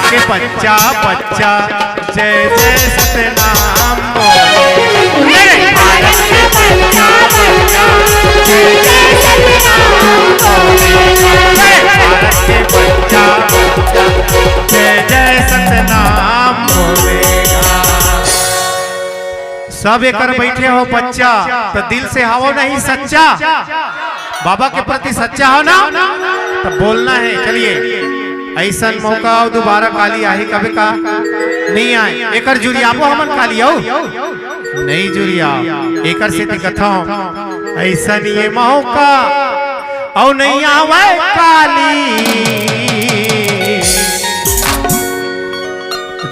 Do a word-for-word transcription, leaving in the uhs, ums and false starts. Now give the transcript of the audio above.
के बच्चा बच्चा जय जय सतनाम बोले। भारत के बच्चा बच्चा जय जय सतनाम बोले। भारत के बच्चा बच्चा जय जय सतनाम बोलेगा। सब एकर बैठे हो बच्चा, तो दिल से हवो नहीं सच्चा, बाबा के प्रति सच्चा हो ना, तो बोलना है। चलिए, ऐसन मौका अउ दोबारा काली आही कबे का नहीं आए। एकर जुरियाबो हमन काली अउ नहीं जुरिया, एकर से दिक्कत हो। ऐसन ये मौका अउ नहीं आवे काली।